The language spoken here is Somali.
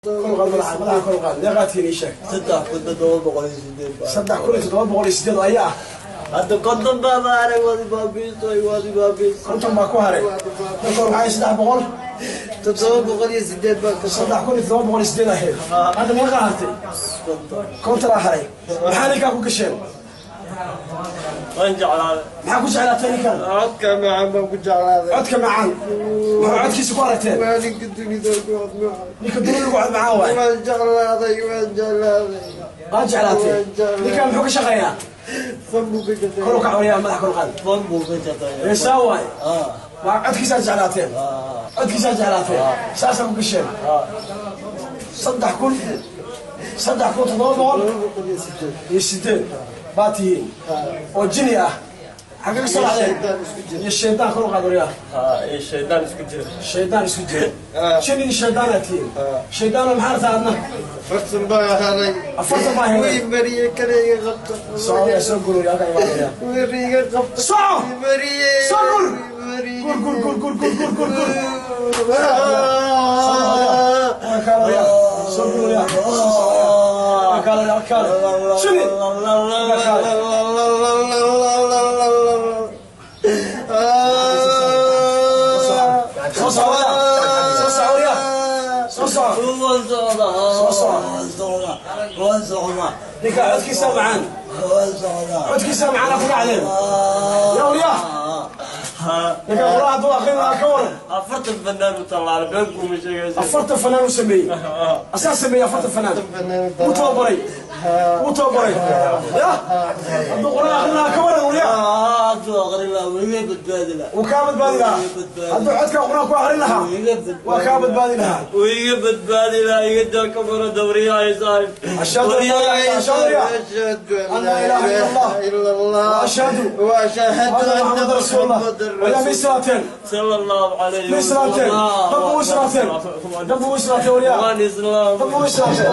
Kor u qaad madaxa, madaxa kor u qaad. Meeqaa tihiin ii sheeg? 3708. 3708 ayaa ah. Hadda 50 baa haray, waad ibaabiisay, waad ibaabiisay. 50 baa ku haray. Marka hore maxay 300? 708 baa ka 3708 ahayd. Hadda meeqaa hartay? 50. 50 aa haray. Maxaa ninkaa ku gasheen? Waan jeclaaday. Maxaa ku jeclaatay ninkan? Codka macaan baan ku jeclaaday. Codka macaan. Maxaa codkiisa ku aragteen? Waa ninka dunida ugu cod macaan. Ninka dunida ugu cod macaan waay. Waan jeclaaday, waan jeclaaday. Waa jeclaatay. Ninkan muxuu ka shaqeeyaa? Fan buu ka shaqeeyaa. Kor u kac waryaa, madaxa kor u qaad. Fan buu ka shaqeeyaa. Heesaa waay. Waa codkiisaa jeclaateen. Codkiisaa jeclaateen. Saasaa ku gasheen. 3000, 3700 708 iyo 8 baa tihiin oo jini ah. Xagga ka soo dhacdeen? Shaydaan isku jira. Iyo shaydaan. Kor u qaad waryaa. Iyo shaydaan isku jira. Shaydaan isku jira. Jini iyo shaydaanaa tihiin. Shaydaano maxaa rabtaa adna? 40 baa haray. 40 baa helay. Way mariye kale iga qabta. Soo soo gururi halkaa imaanaya. Way iga qabta. Soco! Mariye. Soo gur! Mariye. Gur gur gur gur gur gur gur gur. Waa kaalaya. Soo gururiya. Waa kaalaya, waa kaalaya. Jini! Waa kaalaya. Soo soco waryaa. Soo soco waryaa. Soo soco. Soo soco. Ninka codkiisa macaan. Codkiisa macaan ku dhacdeen. Yaa waryaa. Ninka quraha hadduu aqrin lahaa ka waran? 40 fanaan u tallaalay, been kuma sheegaysa. 40 fanaan uu sameeyey. Asaa sameeyey 40 fanaan. Wuu tababaray. Wuu tababaray. Ya? Hadduu quraan aqrin lahaa ka waran waryaa? Hadduu aqrin lahaa wuu iga badbaadi lahaa. Wuu kaa badbaadi lahaa. Hadduu codka quraan ku aqrin lahaa waa kaa badbaadi lahaa. Wuu iga badbaadi lahaa. Iga daa kamaro dawriyaha saaxib. أشهد أن لا إله أن لا إله إلا الله وأشهد وأشهد أن محمد رسول الله. ويا ميسراتين. صلى الله عليه ميسراتين. دبوا وسراتين. دبوا وسراتين وريا. waan islaam. دبوا وسراتين.